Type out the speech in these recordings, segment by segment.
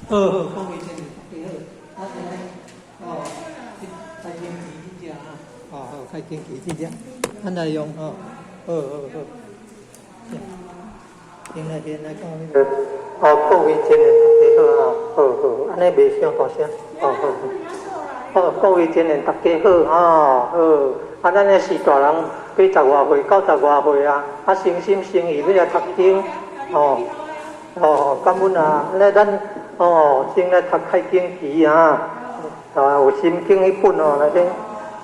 好好，各位先生，大家好。啊，哦，開經旗這隻啊，哦好，開經旗這隻，咱來用吼，好好好。先來先來講那個，哦，各位先生大家好啊，好好，按呢袂傷大聲，哦好好。哦，各位先生大家好，吼，好。啊，咱這是大人八十外歲、90外歲啊，啊，誠心誠意欲來讀經，哦，哦，感恩啊，來咱。哦，先來讀開經旗啊，啊，有心經彼本哦，來先，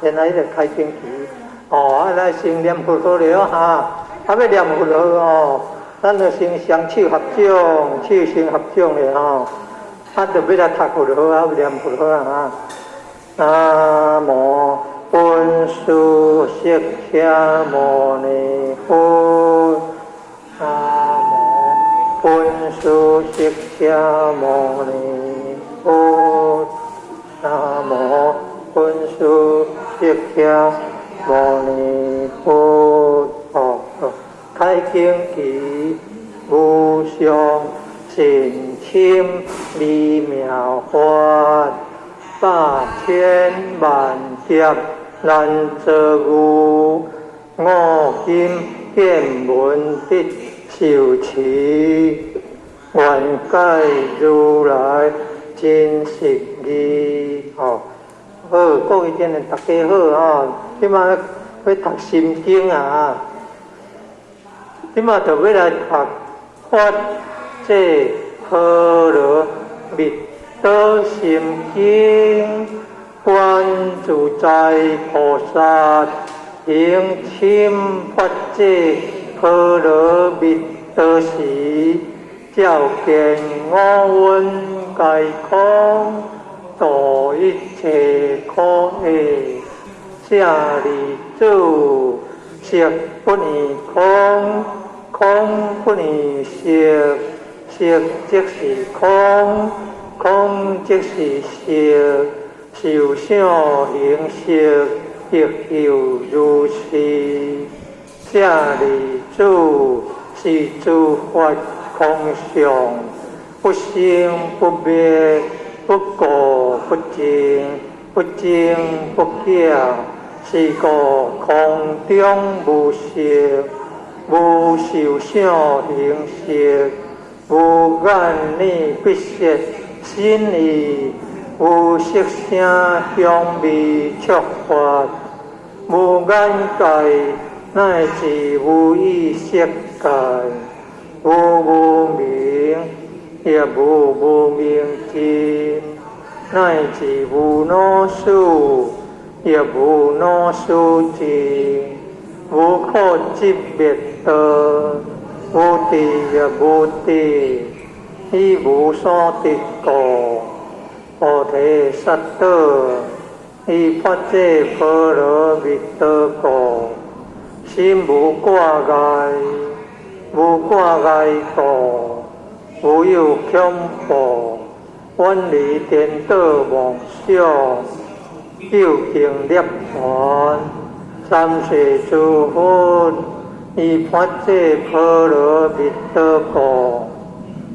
先來彼个開經旗。哦，啊，來先念佛號了哈，啊，欲念佛號哦，咱就先雙手合掌，手先合掌咧吼，啊，就欲來讀佛號啊，念佛號啊，南無本師釋迦牟尼佛，南無本師釋迦牟尼佛，南無本師釋迦牟尼佛。哦，開經旗，無上甚深微妙法，百千萬劫難遭遇。我今見聞得受持，願解如來真實義。哦，好，各位先生大家好哦。這馬欲讀心經啊，這馬就欲來讀法界波羅蜜多心經，觀自在菩薩行深法界波羅蜜多時，照見五蘊皆空，度一切苦厄。舍利子，色不異空，空不異色，色即是空，空即是色，受想行識亦復如是。舍利子，是諸法空相，不生不滅，不垢不淨，不增不減。是故空中無色，無受想行識，無眼耳鼻舌身意，無色聲香味觸法，無眼界，乃至無意識界，無無明，亦無無明盡，乃至無老死，亦無老死盡，無苦集滅道，無智亦無得，以無所得故，菩提薩埵，以法界波羅蜜多故，心無掛礙，無掛礙故，無有恐怖，遠離顛倒妄想，究竟涅槃，三世諸佛以法界波羅蜜多故，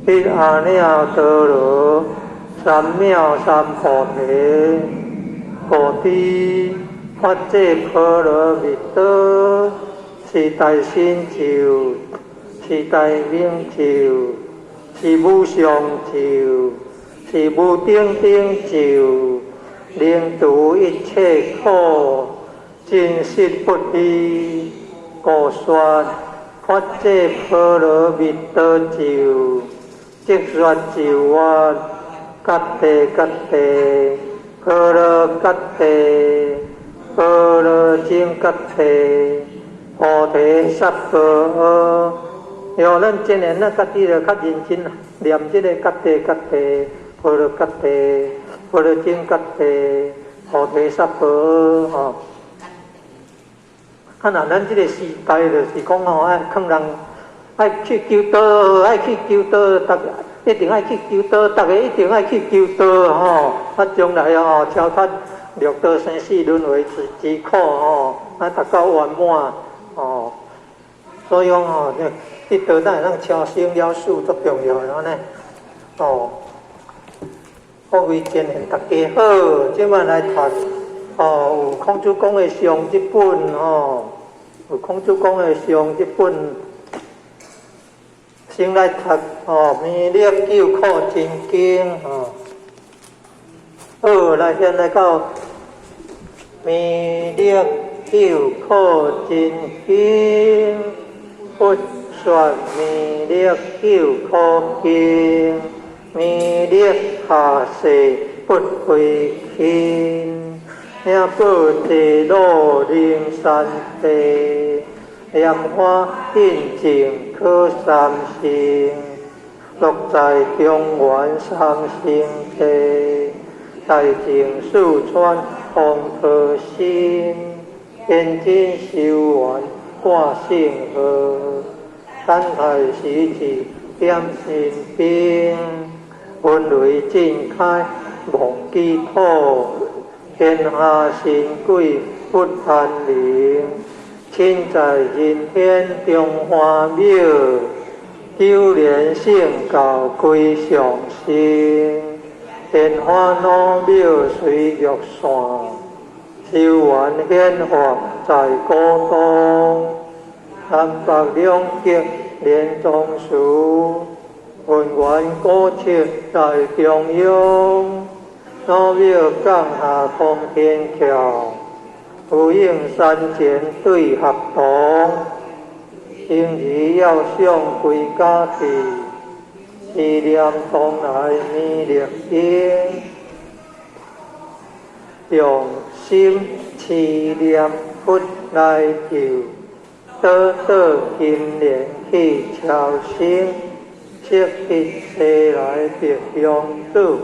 得阿耨多羅三藐三菩提。故知法界波羅蜜多是大神咒，是大明咒，是無上咒，是無頂頂咒，能除一切苦，真實不虛。故說法界波羅蜜多咒，即說咒曰：揭諦揭諦，波羅揭諦，波羅僧揭諦，菩提薩婆訶。喲，咱真的咱家己就較認真念這个揭諦揭諦，波羅揭諦，波羅僧揭諦，菩提薩婆訶吼。啊，若咱這个時代就是講吼，愛勸人愛去求道，愛去求道，逐一定愛去求道，逐家一定愛去求道吼。啊，將來吼超脫六道生死輪迴之苦吼，啊，達到圓滿吼。所以講吼，這道咱會當超生了死足重要的按呢。哦，各位善賢大家好，這擺來讀哦，有孔子講的上一本吼，有孔子講的上一本，先來讀哦，《彌勒救苦真經》吼。好，來現來到《彌勒救苦真經》，佛說彌勒救苦經。彌勒下世不虛輕，領報地老靈山地，蓮花印證可三乘，落在中原三聖地，大淨四川風陀心，天津修緣掛聖號，等待時節點神兵。雲雷震開忘記土，天下神鬼不安寧。親在人天中華廟，九蓮聖教歸上升。蓮花老廟隨玉線，修緣顯化在古東。南北兩極連宗祠。雲源古刹在中央，老廟降下通天橋，呼應山前對合同，嬰兒要上歸家去，持念東來彌勒經，用心持念佛來救，倒倒金蓮去超生。色彼西來白香子，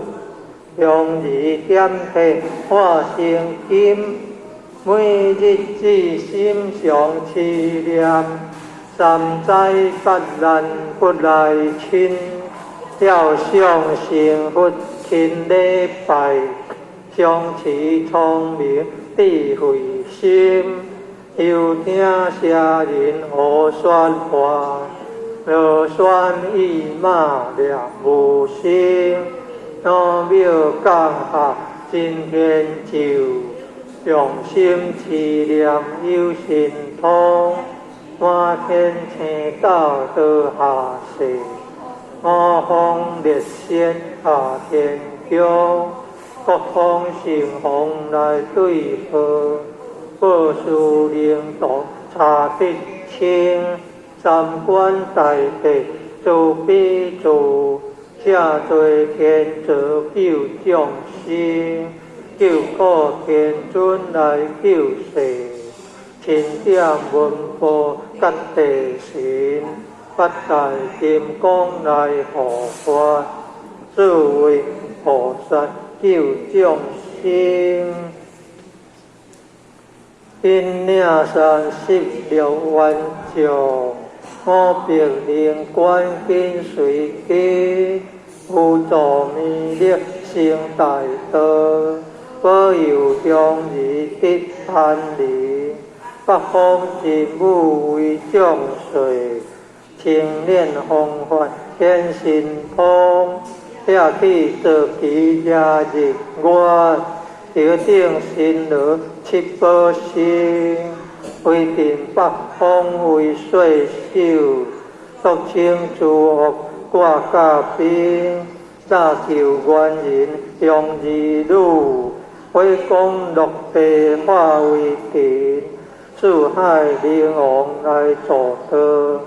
香兒點體化成金，每日至心常持念，三災八難不來侵。要想成佛勤禮拜，常持聰明智慧心，休聽邪人胡說話。羅旋意馬掠無聲，老廟降下真天咒，用心持念有神通，滿天星斗落下世，五方列仙下天宮，各方神王來對號，報師靈童查得清。三官大帝慈悲助，寫做天座救眾生，救苦天尊來救世，欽點文武甲地神，八大金剛來護法，四位菩薩救眾生。金嶺山16萬丈。五百靈官緊隨機，輔助彌勒成大道，保佑鄉兒得安寧。北方真武為將帥，青蓮方法顯神通，拆去坐騎遮日月，頭頂神羅七寶星。威震北方為歲首，俗稱諸惡掛甲兵，大救原人鄉兒女，火光落地化為塵，四海靈王來助道，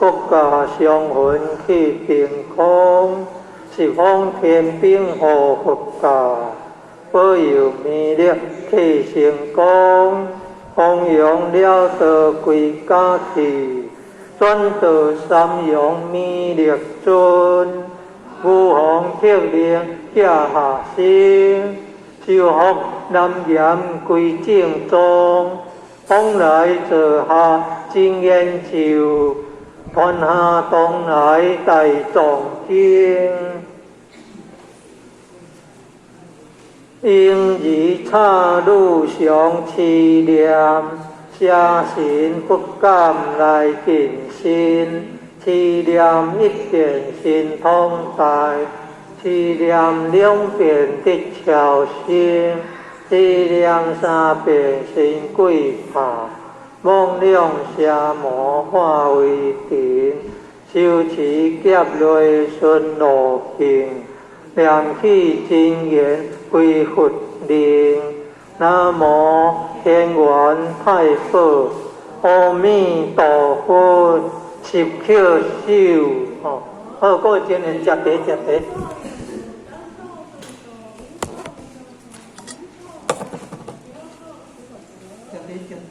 國家雙魂去淨空，十方天兵護佛教，保佑彌勒去成功。弘揚了道歸家去，轉到三陽彌勒尊，五方克靈駕下生，修復南岩歸正宗，往來座下真言咒，傳下東來大藏經。嬰兒插女常持念，邪神不敢來近身。持念一遍神通大，一念兩遍得超生，一念三變神鬼怕，妄量邪魔化為塵，修持劫內順路行，念起真言歸佛靈。南無天元太保，阿彌陀佛，十抾手。吼，好，各位真緣食茶食茶。食茶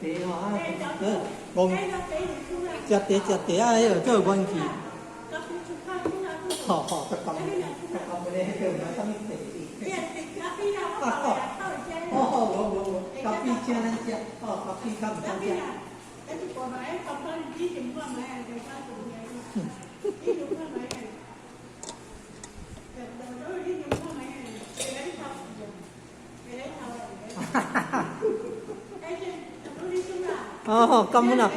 食茶吼，啊，好，食茶食茶啊，彼个做元氣。好好，足感恩，足感恩咧，彼個有啥物茶？啊好，哦好，無無無，咖啡請咱食，哦，咖啡較毋通食。哈哈哈！哦，感恩啊！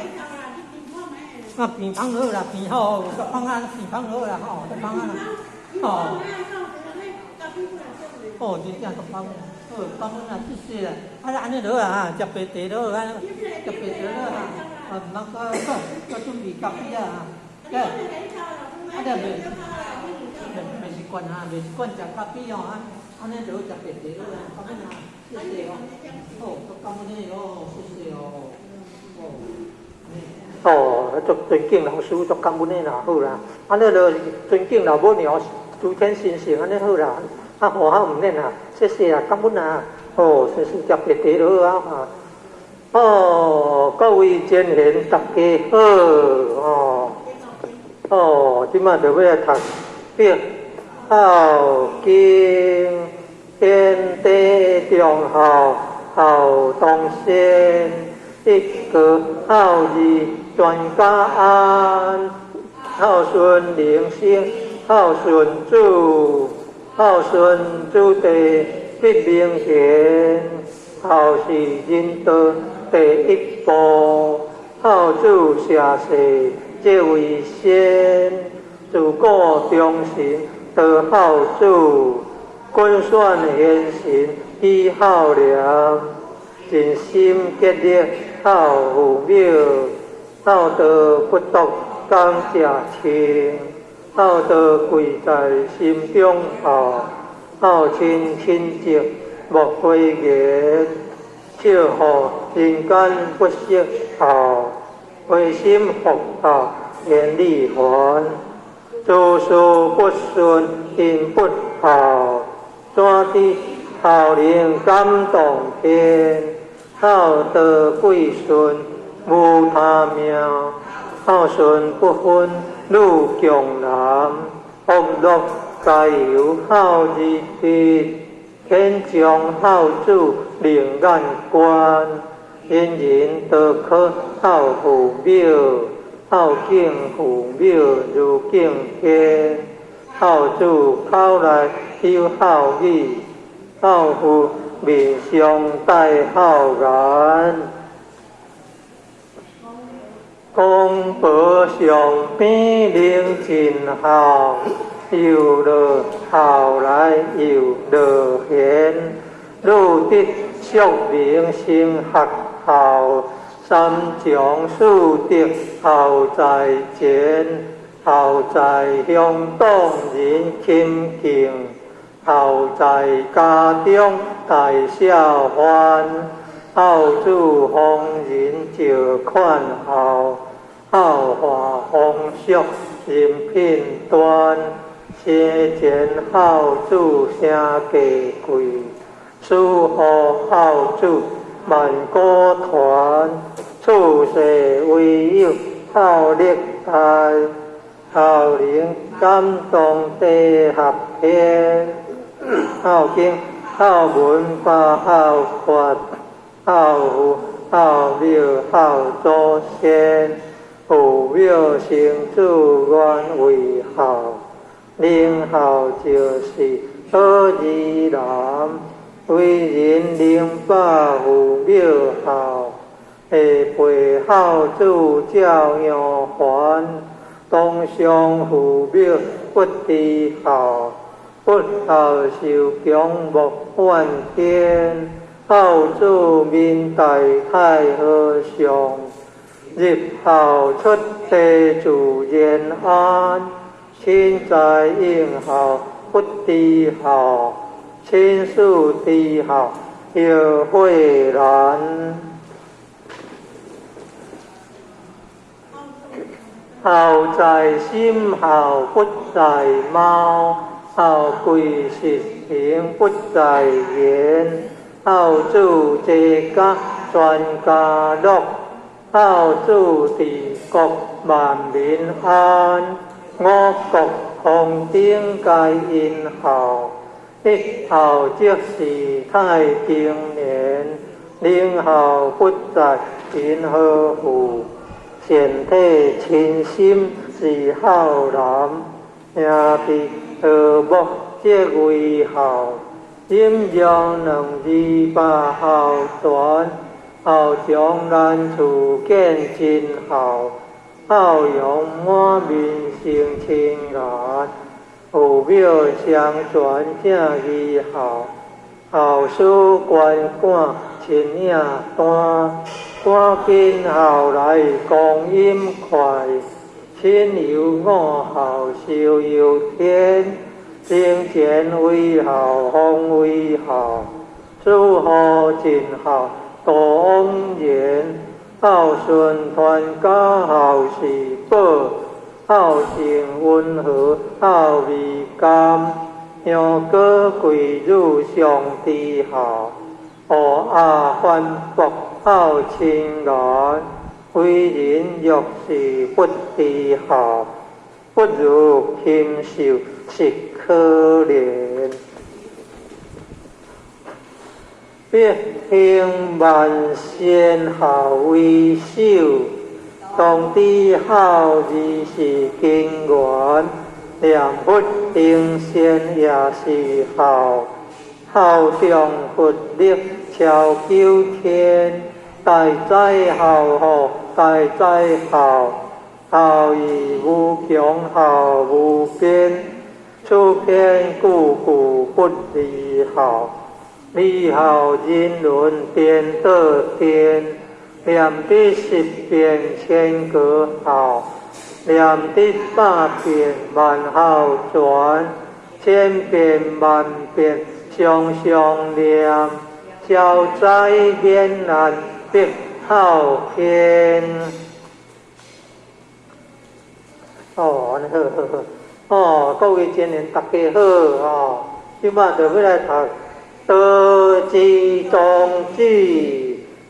啊，平芳好啦，平好，放啊，平芳好啦，吼，放啊啦，吼。哦，真正足芳，好，感恩啊，謝謝啦。啊，按呢落啊，食白茶落啊，食白茶落啊，啊，毋通閣閣閣準備咖啡啊，啊，啊，你袂袂袂習慣啊，袂習慣食咖啡哦，啊，按呢落食白茶落啊，感恩啊，謝謝哦，好，足感恩的哦，謝謝哦，哦。哦，足尊敬老師，足感恩的啦，好啦。按呢就尊敬老母娘、諸天神聖，按呢好啦。啊，好好毋免啦，謝謝啦，感恩啦。哦，謝謝食白茶就好啊。哦，各位真賢，大家好。哦，哦，這擺就欲來讀《孝經》，天地中孝，孝當先，一個孝字全家安，孝順靈生，孝順子，孝順子弟必明賢，孝是仁道第一步，孝子社世這為先，自古忠臣多孝子，君選賢臣以孝廉，盡心竭力孝父母。孝道不獨講食穿，孝道貴在心中孝，孝親親情莫諱言，笑予人間不識孝，回心復孝厭膩煩，諸事不順因不孝，怎知孝能感動天？孝道貴順無他命，孝順不分女強男，福祿佳由孝字得，天將孝子靈眼觀，人人都可孝父母，孝敬父母如敬天，孝子口內有孝語，孝父面上帶孝顏。公婆上邊能盡孝，又落孝來又落賢，女得淑名成學校，三從四德孝在前，孝在鄉黨人親敬，孝在家中大孝範，孝子逢人就勸孝，孝化風俗人品端，生前孝子聲價貴，死後孝子萬古傳，處世唯有孝力大，孝能感動地合天，孝經孝文化孝法，孝父孝母孝祖先，父母生子願為孝，能孝就是好兒男，為人能把父母孝，下輩孝子照樣還，當上父母不知孝，不孝受強莫怨天，孝子明大太和尚，入孝出地自然安，親在應孝不知孝，親師知孝葉慧蘭。孝在心，孝不在貓。孝貴實行不在言，孝子齊家全家樂，孝子治國萬民安。五穀豐登皆因孝，一孝即是太平年。寧孝不在貧和富，善體親心是孝男。兄弟和睦則為孝，陰陽兩字百孝全，孝長難處見真孝，孝容滿面生清顏，父廟相傳正義孝，孝師觀看親影單，趕緊孝來光陰快。親友五孝壽悠天，生前為孝，方為孝，死後盡孝多枉然。孝順傳家孝是寶，孝性溫和孝味甘，香果貴女上知孝，烏鴉反駁孝清顏。為人若是不知孝，不如禽獸實可憐。百行萬善孝為首，當知孝字是根源，念佛行善也是孝，孝中佛力超九天，大哉孝福，大哉孝，孝義無窮，孝無邊，此篇句句不離孝，離孝人倫顛倒顛，念得十遍千個孝，念得百遍萬孝全，千遍萬遍常常念，消災免難必孝天。哦，按呢好好好。哦，各位真人大家好哦。這擺就欲來讀道之宗旨，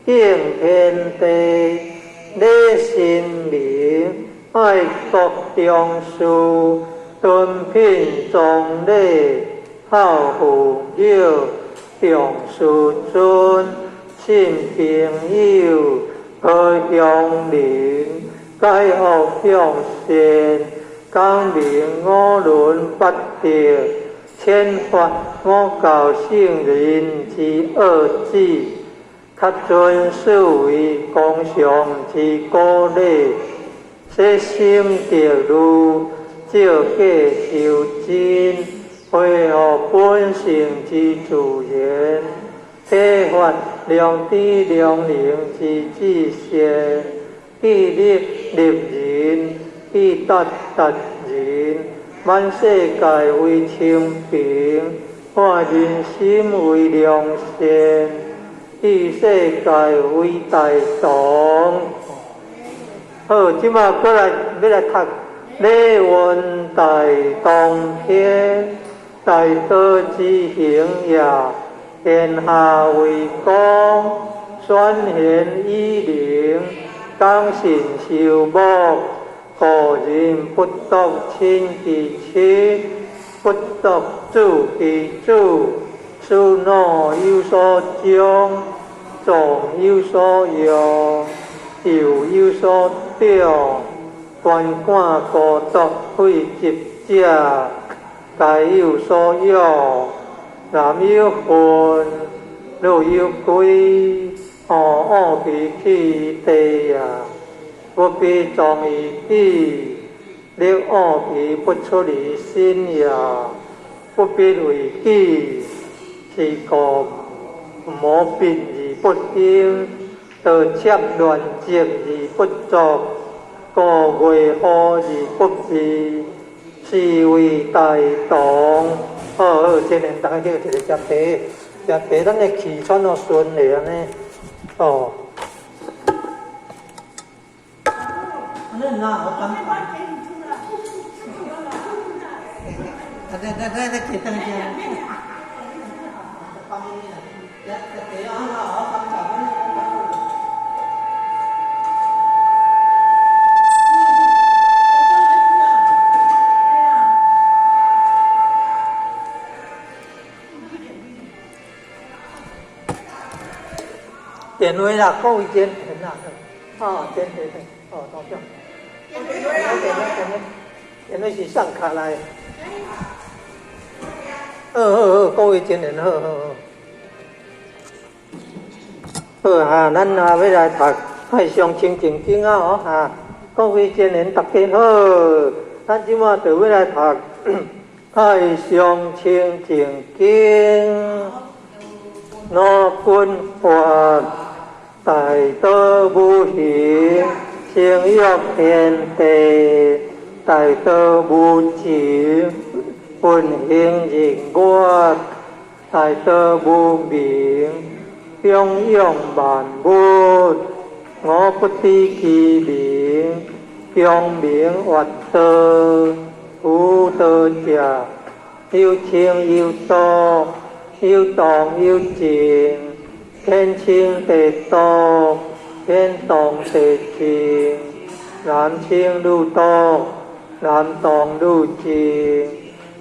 敬天地，禮神明，愛國重視，敦品崇禮，孝父母，重師尊，信朋友，和鄉鄰，改惡向善，講明五倫八德，譴罰五教聖人之惡旨，恪遵四維公常之古禮，洗心滌慮，照假修真，恢復本性之自然，體發良知良能之至善，致力立人，致達達人，滿世界為清平，化人心為良善，以世界為大同。好，這馬閣來欲來讀禮運大同篇，大道之行也，天下為公，選賢與能，講信修睦，古人不獨親其親，不獨子其子，使老有所長，壯有所用，幼有所長，鰥桿孤獨廢疾者，皆有所養。男有分，女有歸，惡其去地也，不必藏於己，力惡其不出於心也。不必為己，是故無變而不興，道切亂執而不作，故外惑而不避，是為大同。好好，這輪大家叫一个食茶，食茶，咱的氣喘哦順的按呢，哦。按呢哪好感覺？啊，來來來來，起等下。食茶啊，好感覺。電話啦，各位電話啦，哦，電話，哦，多謝。電話，電話，電話是送卡來。好好好，各位真緣，好好好。好哈，咱啊欲來讀《太上清淨經》啊，哦哈，各位真緣，大家好。咱這馬就欲來讀《太上清淨經》。若君發大道無形，成欲天地，大道無情，運行日月，大道無明，養養萬物，我不知其名，強名越道，無道者，有情有道。有動有靜，天清地動，天動地靜，男清女動，男動女靜，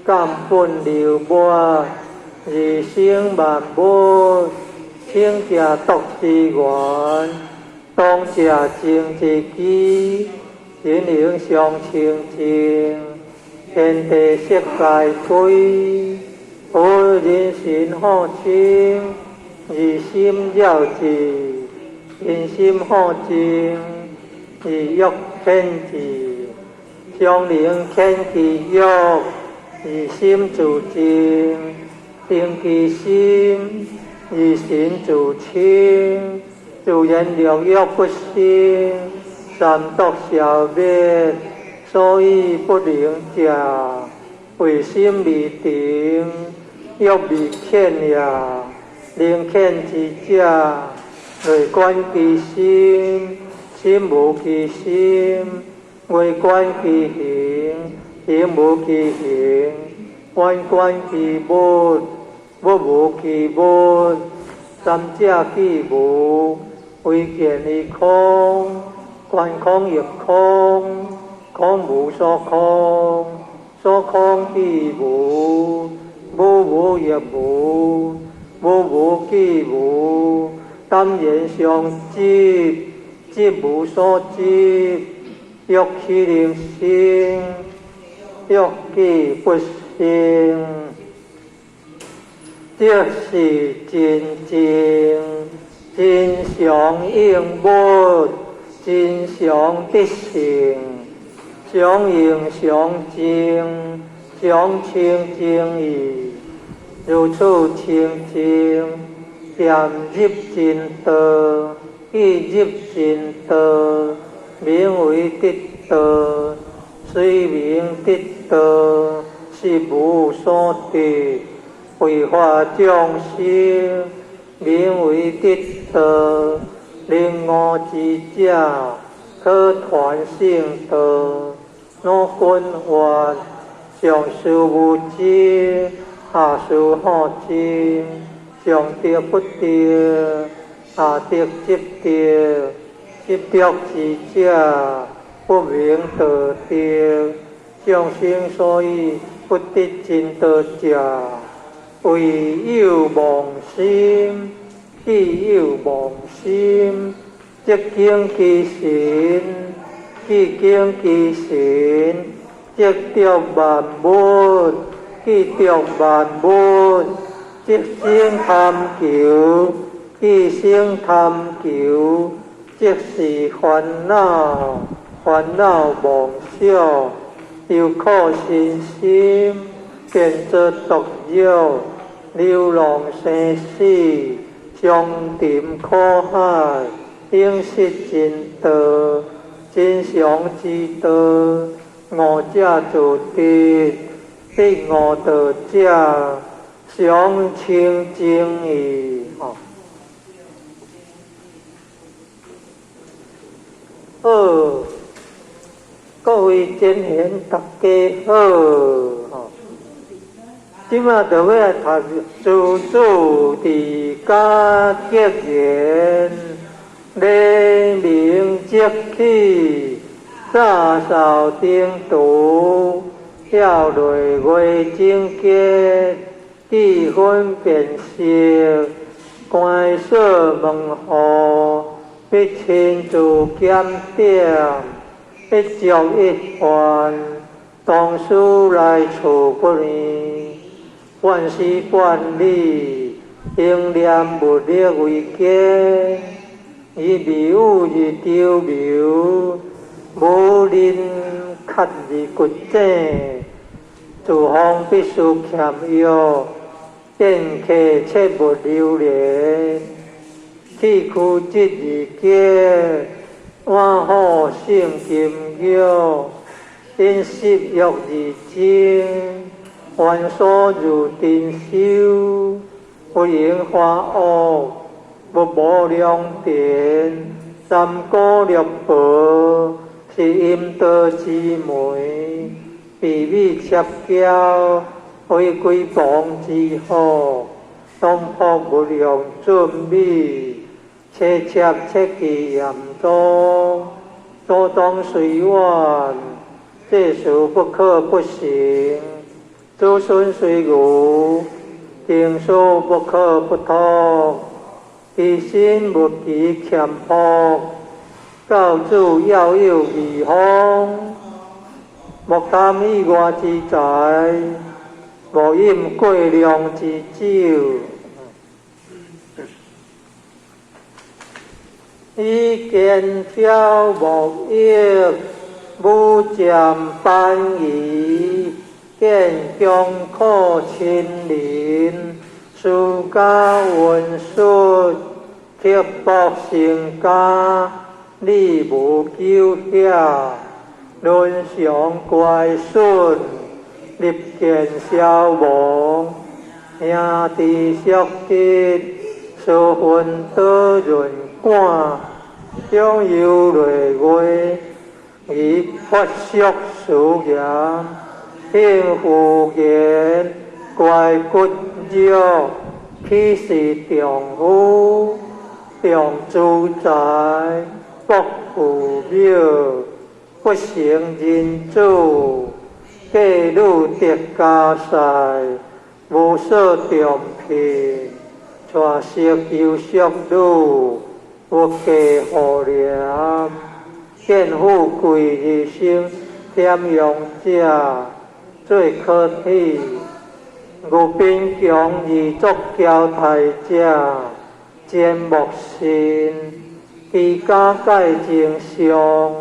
根本流抹，二生萬物，清者獨之源，動者靜之基，人形相清淨，天地色界推。何人心好清，二心了智，人心好靜，二欲遣智，相靈遣其欲，二心自淨，定其心，二心自清，自然六欲不生，三毒消滅，所以不能食。為心未定，欲未遣也，能遣之者，內觀其心，心無其心；外觀其形，形無其形；遠觀其物，物無其物。三者既無，唯見於空，觀空亦空，空無所空。所空既無，無無亦無，無無既無，淡然相執，執無所執，欲豈能生？欲既不生，這是真正真常應物，真常得性。常應常淨，常清淨義，如此清淨，漸入真道，既入真道，名為得道。雖名得道，實無所得。為化眾生，名為得道。能悟之者，可傳聖道。若君話，上師無知，下師好知，上得不得，下得即得，執著之者，不名道得。眾生所以不得真道者，唯有妄心，既有妄心，則敬其神，既敬其神，則著萬物，既著萬物，則生貪求，既生貪求，則是煩惱，煩惱妄想，又苦身心，建造毒藥，流浪生死，相沉苦海，永失真道，真常之道，悟者自得，得悟道者，常清淨矣。吼。好，各位真賢大家好，吼。這馬就欲來讀自主佇家格言，黎明即起，灑掃燈廚，曉內月整潔，記分辨色，關鎖門戶，必親自檢點，一粥一飯，當思來處不離。凡事辦理，應念物力為堅，以謬而丟謬，無人缺而骨井，自方必須儉約，見客切勿流連，氣虛質而潔，碗好勝金玉，飲食欲而精。凡所如珍修，不應發惡，勿無良田，三姑六婆是陰道之媒，避免切交，非鬼王之福，當卜勿用準米，切切切記嚴宗，祖宗雖遠，這事不可不行。子孫雖愚，經書不可不通。其心勿忌儉樸，教子要有義風。莫貪意外之財，莫飲過量之酒。以肩挑木役，武將班儀。見強苦親鄰，私家文書，刻薄成家，禮無糾遐，倫常乖順，立見消亡，兄弟相吉，疏分多潤管，長幼累月，以發俗俗言。幸福言，乖骨肉，豈是丈夫，重資財，薄父母，不成人子，嫁女得家婿，無所重聘，娶媳求淑女，無嫁婦廉，見富貴而生貪用者。做可體，無貧窮而作嬌態者，賤莫信。居家蓋正上，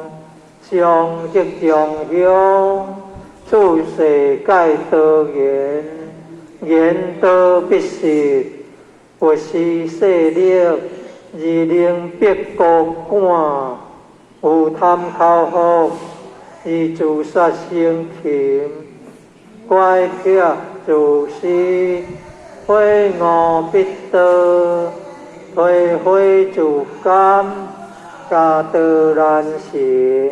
上則上鄉，處世蓋多言，言多必失。不思勢力，而能逼高官，有貪口福，而自殺生擒。乖僻自私，悔悟必多，退悔自甘，家道難成。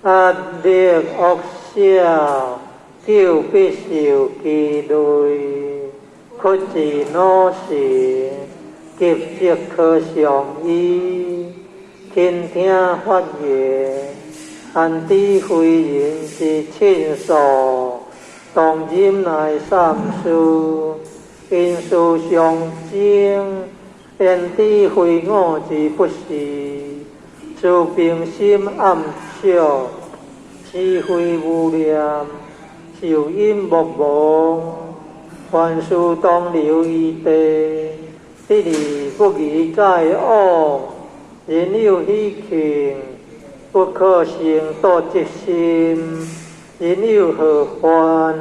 壓力惡舍，久必受其累，屈自惱神，急則可相依，傾聽法言。安知非人之親屬，當忍耐三思，因事相爭，焉知非我之不是？自平心暗笑，是非無念，受陰莫忘。凡事當留餘地，得而不宜再往。人有喜慶，不可生妒嫉心。人有何患，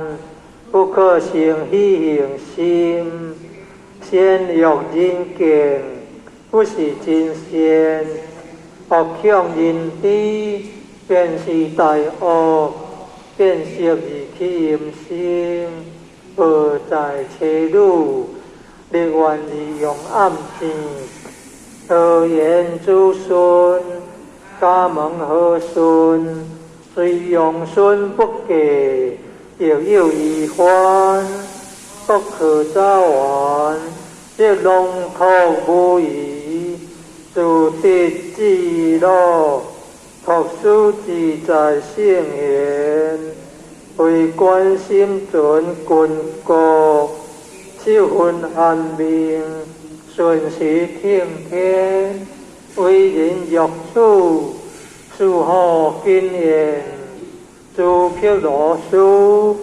不可生喜行心。善欲人見，不是真善；惡強人知，便是大惡。見色而起淫心，何在妻女？力願而用暗箭，何言子孫？家門和順，雖用孫不嫁，亦有遺患，不可早完，則龍托無疑，自得自樂，託書自在聖賢，為官心存君國，十分安命，順時聽天，為人欲處，事何經驗？諸毗羅書，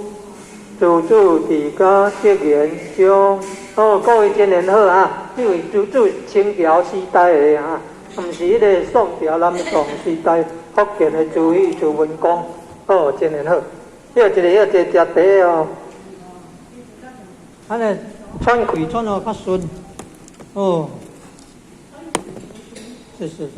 諸主佇家德言中。好，各位真緣好啊！這位諸主清朝時代的啊，毋是彼个宋朝、南宋時代福建的朱熹、朱文公。好，真緣好。歇一下，歇一下，食茶哦。按呢喘氣喘予較順。哦，是是是。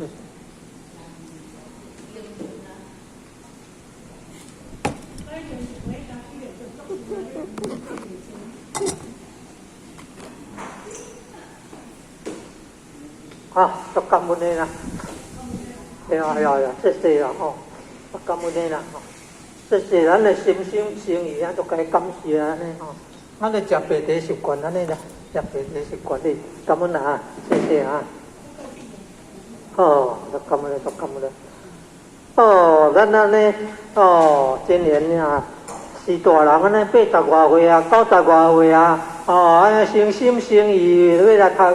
啊，足感恩的啦，對啊對啊，謝謝啦吼，足感恩的啦吼，謝謝咱的心心誠意啊，足該感謝按呢吼，咱的食白茶習慣按呢啦，食白茶習慣哩，感恩啊，謝謝啊，好，足感恩，足感恩。哦，咱按呢，哦，今年啊，是大人按呢八十外歲啊，九十外歲啊，哦，按呢誠心誠意欲來讀。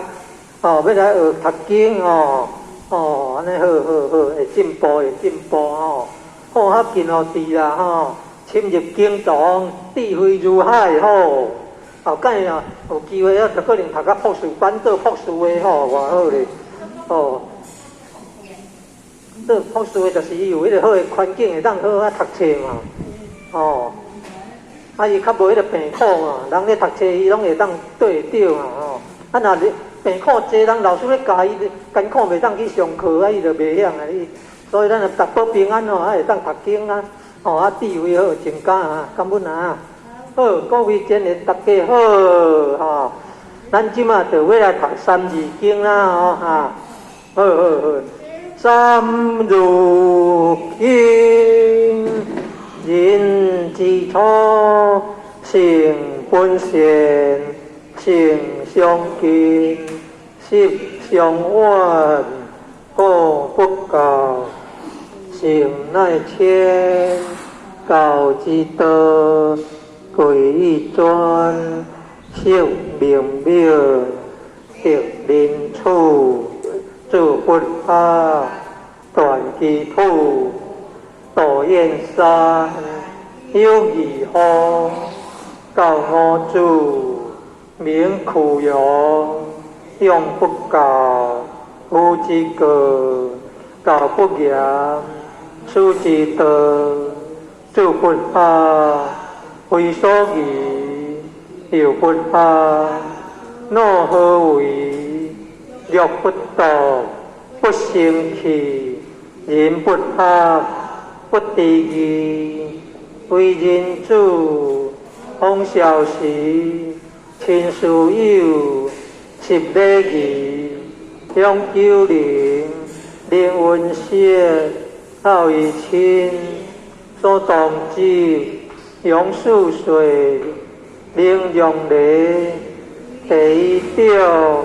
哦，欲來學讀經哦，哦，按呢好好好，會進步會進步吼，好學勤學智啦吼，深入經藏，智慧如海吼。後蓋啊，有機會啊，可能讀到博士班做博士的吼，偌好咧，哦，做博士的就是伊有彼个好的環境會當好好讀冊嘛，哦，啊伊較無彼个病苦嘛，人咧讀冊伊攏會當對會著嘛，吼，啊若咧。病苦濟人，老師咧教伊，艱苦袂當去上課啊，伊就袂曉啊。伊，所以咱就逐保平安吼，啊會當讀經啊，吼啊智慧好增加啊，感恩啊。好，各位真緣大家好吼，咱這馬就欲來讀三字經啦吼哈。好好好，三字經，人之初，性本善，性相近，習相遠，過不教，性乃遷，教之道，貴以專，守明明，德能處，做不阿，斷機杼，道燕山，有義方，教五子，名俱揚，養不教，父之過；教不嚴，師之惰。子不學，非所宜；幼不學，樂何為？弱不獨，不成器；人不學，不知義。為人子，方少時，親師友，習禮儀，養九齡，能文學，孝以親，所當執，養四歲，能讓梨，第一長，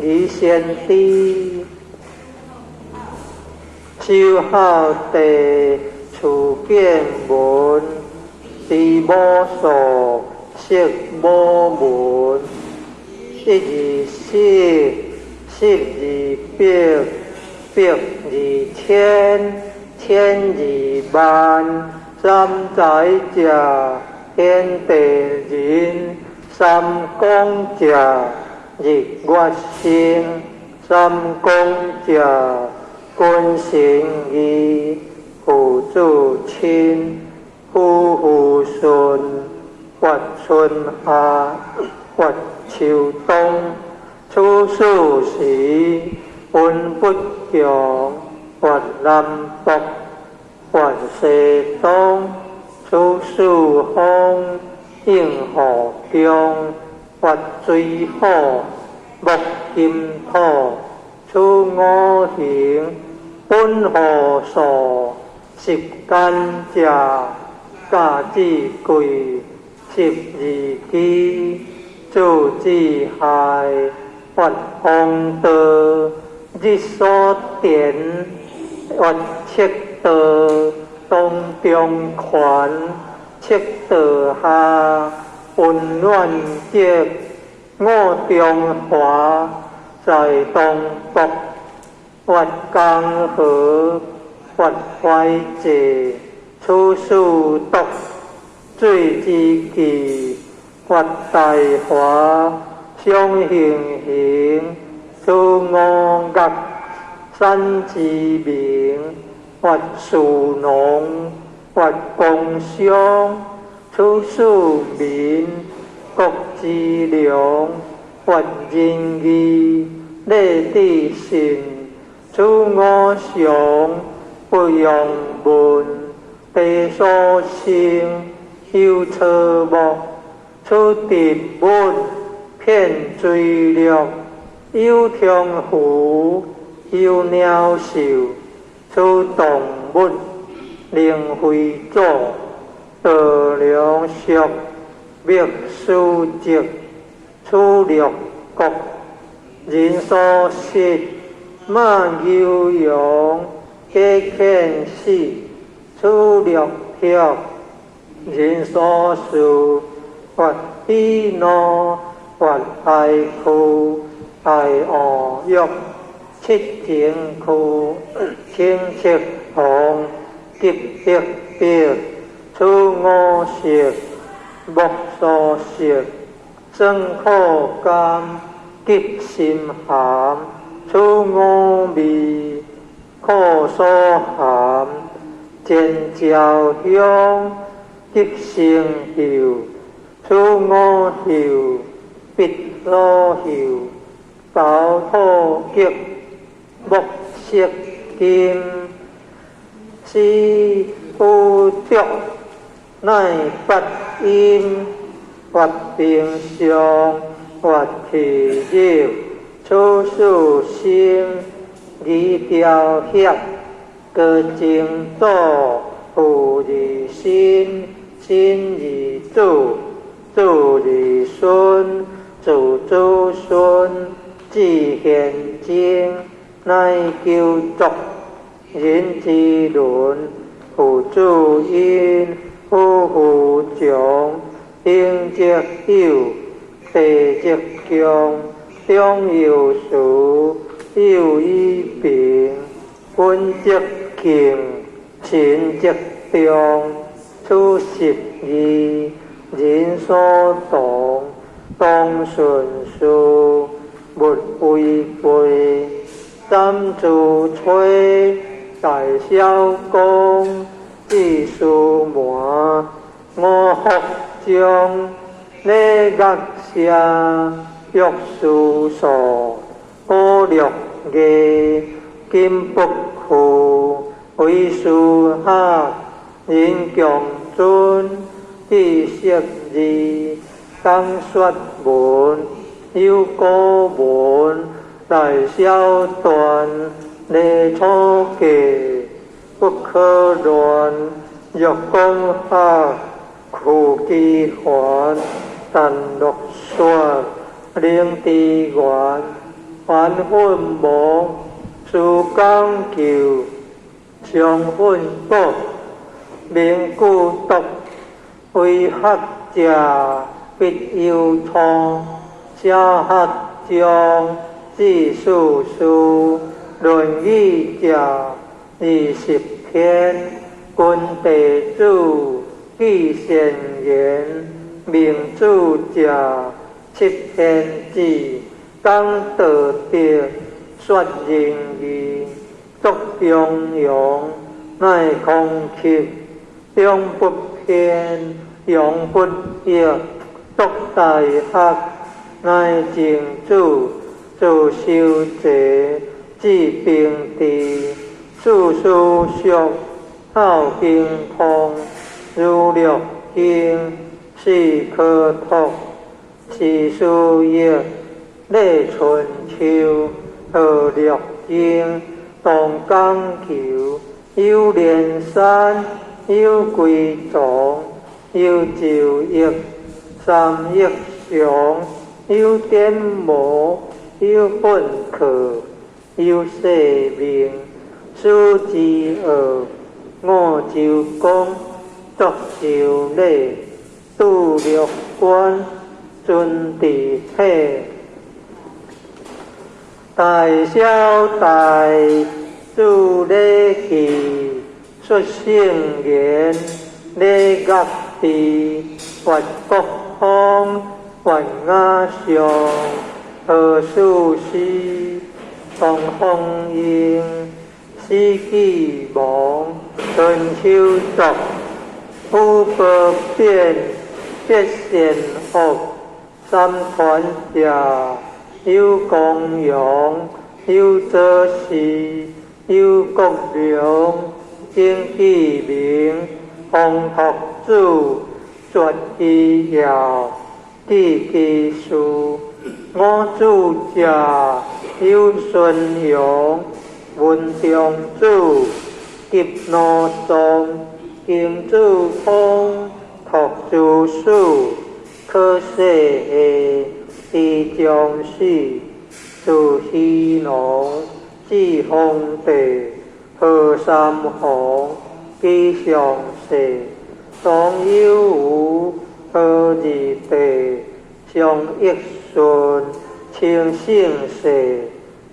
儀先知，首孝弟，次見聞，知母數，識母文，一而十，十而百，百而千，千而萬。三才者，天地人；三光者，日月星；三公者，君臣義，父子親。夫婦順，發春夏，發秋冬，此四時，恩不強，發南北，發西東，此四風，應雨中，發水火，木金土，此五行，本何數？十甘蔗，甲子桂，十二支，子之亥，發黃道，日所田，月赤道，當中權，赤道下，溫暖極，五中華，在東北，發江河，發懷濟，此四篤，水之氣，發大華，雙行行，此五岳，山之名，發士農，發工商，此四民，國之良，發仁義，禮智信，此五常，不用問，地所生，有草木，此植物，遍錐略，有蟲蜉，有鳥獸，此動物，靈飛祖，稻糧粟，麥黍稷，此六穀，人所食，馬牛羊，雞犬豕，此六畜，人所事，發喜怒，發哀哭，哀惡欲，七情區，青赤紅，急黑白，此五色，目所色，酸苦甘，澀辛鹹，此五味，口所含，煎焦香，急生嗅，此五嗅，鼻所嗅，頭土極，木色金，四五濁，乃八音，發平常，發氣入，此四聲，語調協，高精祖，父而身，身而子，子而孫，子子孫，至玄精，乃九族，人之倫，父子殷，夫婦長，兄則友，弟則恭，長有慈，幼以平，君則敬，臣則忠，此十二，人所同，當順事，勿違背。三子崔，大小公，至司門，五福章，禮樂射，玉書數，古六藝，金箔賦，唯師學，人共尊，知識字，講說文，有古文，大小篆，禮初記，不可亂。若講學，苦機還，但樂說，靈智源，凡奮無，事講究，上奮果，明故篤，為學者必有錯，小學長，知世事，論語者20篇，君弟子，記善言，明主者七天子，講道德，說仁義，作中庸，乃空乞，中不天，楊佛益，讀大學，乃淨主，自修濟，智平治，事事熟，孝經通，如略經，是可託，是書益，禮春秋，號略經，東江求，有連山，有歸藏，有就益，三益祥，有典無，有本課，有世命，始之惡，五洲公，作修禮，拄略觀，尊治體，大小大，主禮器，述聖言，禮樂治，越國風，越雅上，何事師，東方英，史記亡，春秋作，虎伯變，必善惡，三團下，有公陽，有左氏，有國良，景記明，洪託子，絕其要，記其事，五子者，有孫陽，文中子，及奴宗，金子峰，託諸子，可世下，李將死，自虛龍，至皇帝，何三皇，居上世，莊有無，何二帝，上益順，清盛世，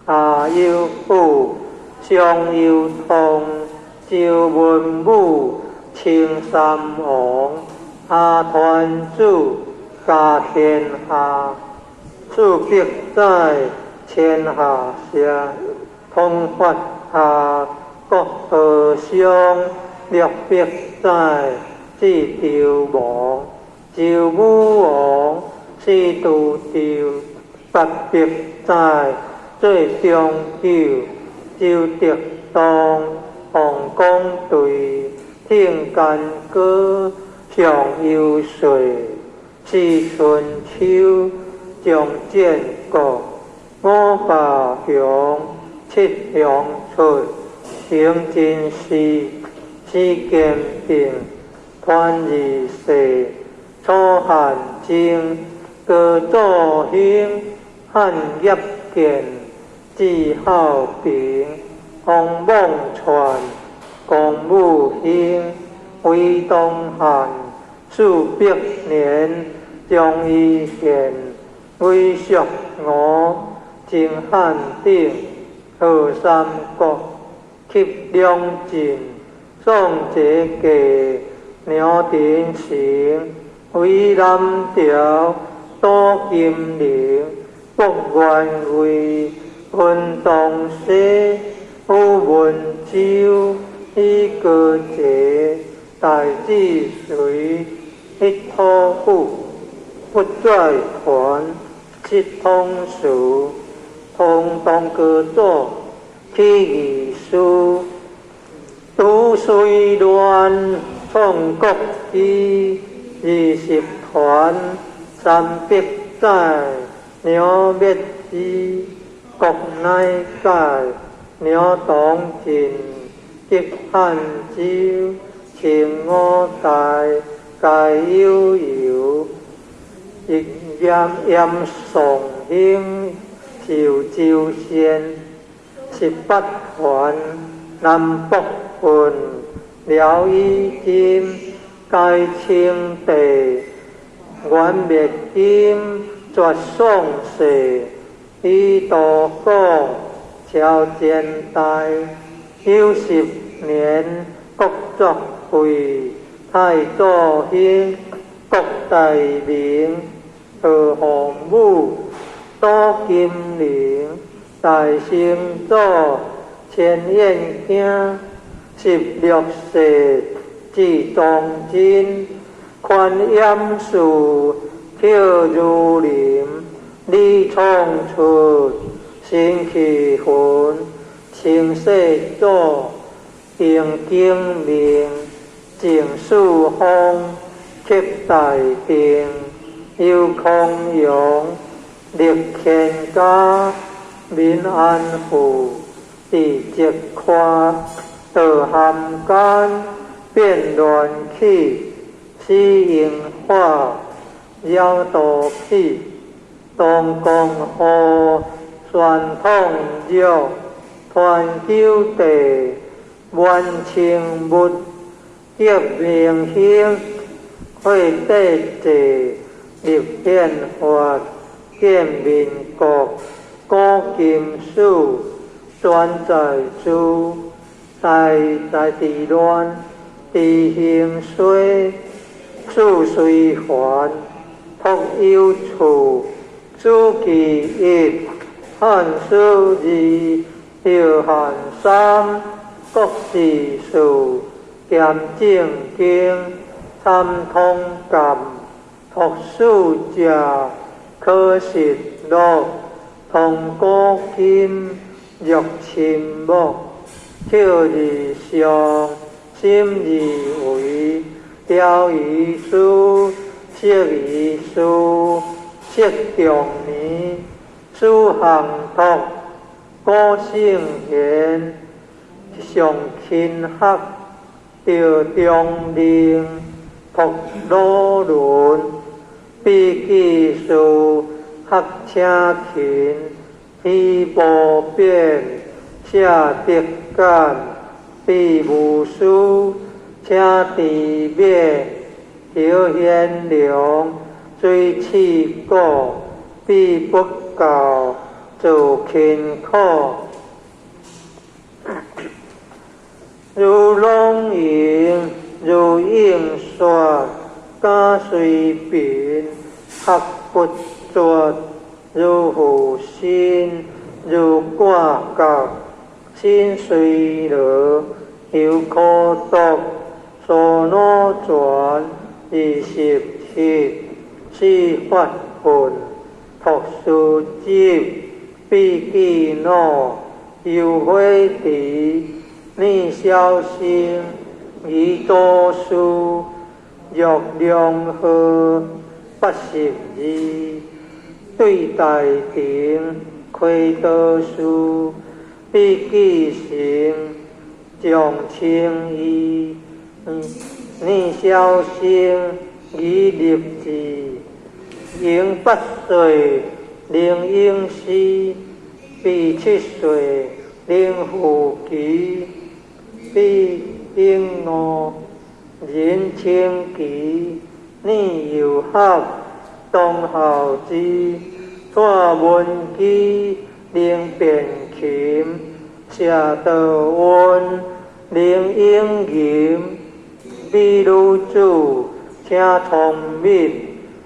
下有富，上有通，周文武，稱三王，阿團子，家天下，四百載，千下下，通發下，國和尚，六百載，至周王，周武王，始都周，800載，做中久，周德當，王公隊，聽干戈，上游說，始春秋，張建國，五霸雄，七雄出，行真師，始兼並，團二世，楚漢爭，高祖興，漢業建，至孝平，王莽篡，公武興，魏東漢，400年，張仪宪，魏蜀吳，秦漢鼎，何三國，及兩晉，宋齊繼，梁廷成，魏南朝，都金陵，卜元魏，文東西，武文州，以高捷，大治隋，一土府，不在團，七通史，通東高祖，起義師，都水亂，創國基，20團，300載，梁滅之，國乃解，梁東晉，及漢州，秦五代，皆有由，亦嚴嚴宋興，壽州縣，18團，南北郡，遼以今，皆稱帝，元滅金，絕宋世，以都廣，朝前代，有10年，國作廢，太祖興，國大明，何洪武，都金陵，大成祖，千燕京，16世，智當真，觀音樹，巧如林，李創出，新氣魂，清世祖，應景明，淨四方，克大定，有空陽，力乾家，民安富，地積寬，道含間，變亂起，死應化，擾道起，東江河，宣統玉，團九地，滿清物，革明興，會帝制，立憲法，建民國，古今史，全在諸，大在治亂，治興衰，事隨凡，託有處，主其一，漢書二，藥漢三，國事四，兼正經，參通鑑，託四者，可實錄，通古今，若親睦，巧而上，心而為，調於書，釋於書，釋長年，史項托，古聖賢，上勤學，趙中令，托魯倫，筆記事，學請勤，喜無變，寫德感，比無私，請治滅，喬賢良，水刺股，比不教，做勤苦，如龍吟，如應說，敢隨便，學不絕，如負心，如掛角，心隨樂，猶可讀，所腦傳，27，四發奮，託書集，筆記腦，有悔池，念小生，儀祖師，若良賀，82，對大庭，開道士，筆記成，將清義，念小生，儀立志，迎8歲，靈應師，比7歲，靈富奇，比應五，仁清奇，念有合，東孝之，蔡文姬，靈變琴，謝道溫，靈應吟，美女子，請聰敏，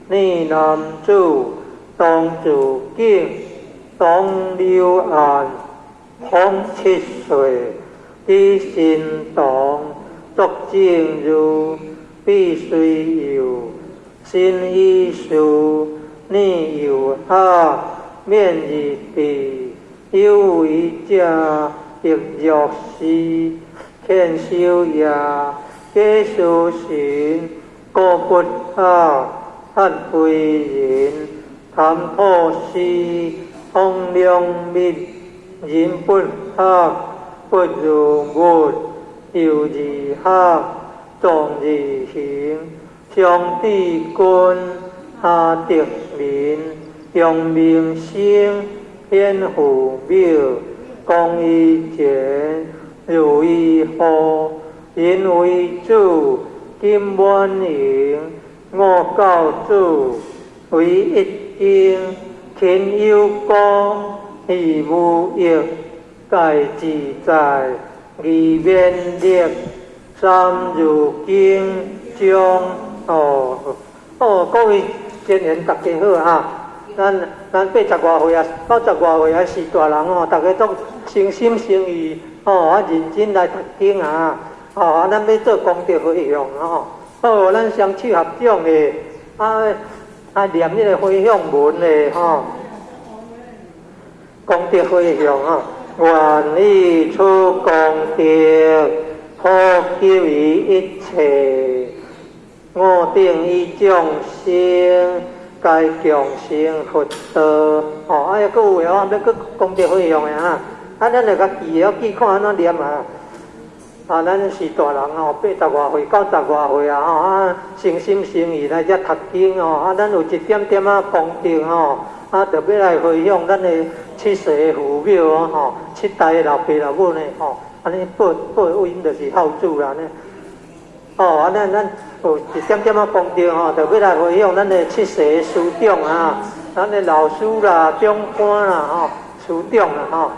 念男子，當自景，當柳岸，方7歲，李新堂，作正如，比隨幼，新醫師，念有合，免日地，有為者，亦若是，勸修業，假書神，古不合，漢非人，談吐師，通兩密，人不合，不如物，猶自合，壯而行，相智君，哈德民，陽明生，顯父廟，公以前，如意後，人為主，金滿盈，五教主，為一經，勤有功，義無益，蓋自在，義免力，三如經將哦哦，各位善緣大家好哈！咱80外歲啊，90外歲還是大人哦，大家都誠心誠意哦，啊認真來讀經啊！吼，啊，咱欲做功德回向吼，好，咱雙手合掌的，啊啊念彼个回向文的吼，功德回向吼，願以此功德，普及於一切，我等與眾生，皆共成佛道。吼，啊，閣有的哦，欲閣功德回向的啊，啊，咱就共記哦，記看按怎念啊。啊，咱是大人哦，80外歲、90外歲啊，吼啊，誠心誠意來遮讀經哦，啊，咱有一點點仔功德吼，啊，著欲來回向咱的七世父母哦，吼，七代的老爸老母呢，吼，按呢報報恩就是孝子啦呢。哦，啊，咱有一點點仔功德吼，著欲來回向咱的七世的師長啊，咱的老師啦、長官啦，吼，師長啦，吼，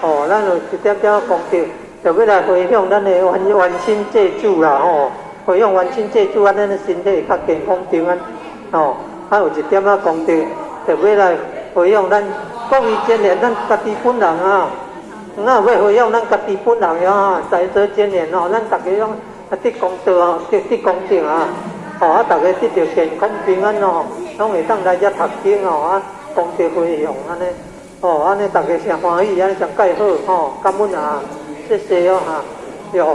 哦，咱有一點點仔功德，著欲來回向咱的冤親債主啦，吼，回向冤親債主，按呢咱的身體會較健康平安，吼，啊有一點仔功德，著欲來回向咱各位真言，咱家己本人啊，若有欲回向咱家己本人啊，財澤真言吼，咱逐家攏得功德啊，得功德啊，吼啊，逐家得著健康平安哦，攏會當來遮讀經哦，啊，功德回向按呢，哦，按呢逐家誠歡喜，按呢上蓋好吼，感恩啊！謝謝哦哈，喲，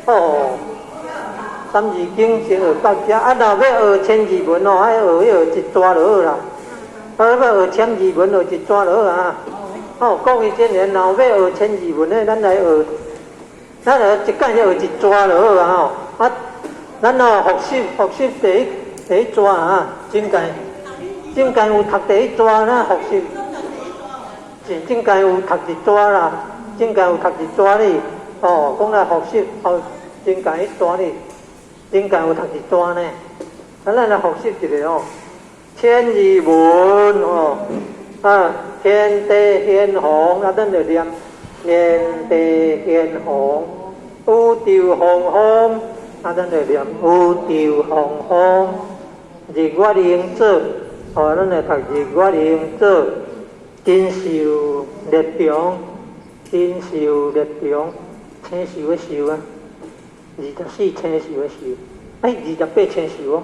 哦，三字經先學到遮，啊，若欲學千字文哦，愛學彼學一逝就好啦。啊，欲學千字文學一逝就好啊。哦，各位真言，若欲學千字文的，咱來學，咱來一擺學一逝就好啊吼。啊，咱哦復習第一逝啊，真間有讀第一逝啦，復習，真間有讀一逝啦。真間有讀一逝哩，哦，講來復習，哦，真間彼逝哩，真間有讀一逝呢。啊，咱來復習一下哦，千字文哦，啊，天地玄黃，啊，咱就念天地玄黃，宇宙洪荒，啊，咱就念宇宙洪荒，日月星座，哦，咱來讀日月星座，錦繡列強。錦繡列強，青繡的繡啊，24青繡的繡，欸，28青繡哦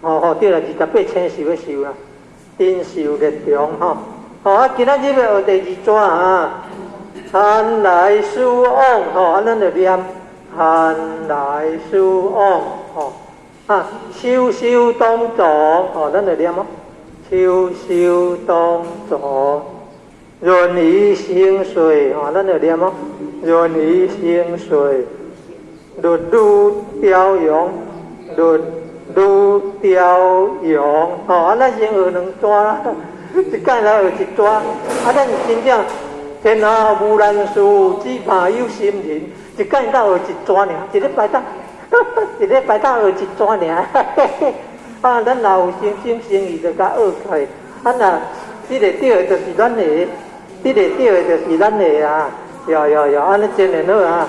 吼，哦吼對啦，28青繡的繡啊，錦繡列強吼，吼啊，今仔日欲學第二逝啊，寒來暑往吼，啊，咱就念寒來暑往吼，啊，秋收冬藏吼，咱就念哦，秋收冬藏。閏餘盛歲，吼，咱就念哦。閏餘盛歲，律呂雕陽，律呂雕陽，吼，啊，咱先學兩逝啦，一擺來學一逝。啊，咱真正天下無難事，只怕有心人。一擺才學一逝爾，一禮拜才學一逝爾。啊，咱若有誠心誠意，就共學起來。啊，若得會著的，就是咱的。得會著的就是咱的啊，喲喲喲，按呢真緣好啊，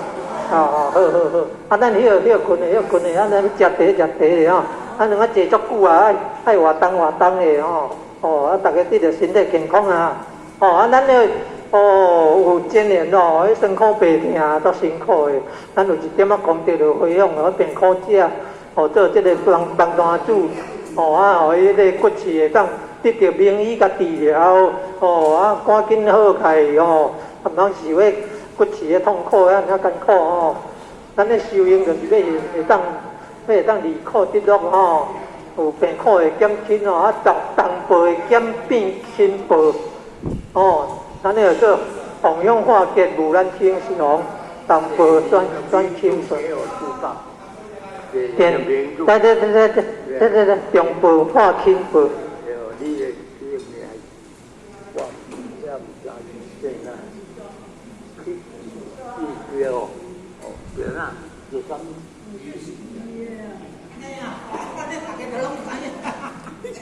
哦哦，好好好，啊，咱歇睏的歇睏的，啊，咱欲食茶食茶的吼，啊，兩仔坐足久啊，愛愛活動活動的吼，哦，啊，逐家得著身體健康啊，哦，啊，咱咧哦有真緣哦，彼身苦病疼足辛苦的，咱有一點仔功德就回向，予病苦者，哦，做這个幫幫單主，哦啊，予伊彼个骨刺會當得著名醫共治療，哦啊，趕緊好起來哦，啊，毋通受彼骨刺的痛苦，遐爾艱苦吼。咱咧修行就是欲會當離苦得樂吼，有病苦會減輕哦，啊，同步會減變輕薄，哦，咱咧叫做弘向化吉，無難輕鬆，淡薄轉轉輕薄。對對對對對對對，重薄化輕薄。你的名，我也毋知是啥。去去對哦，對啦，就咁。哎呀，我咧大家都攏知影。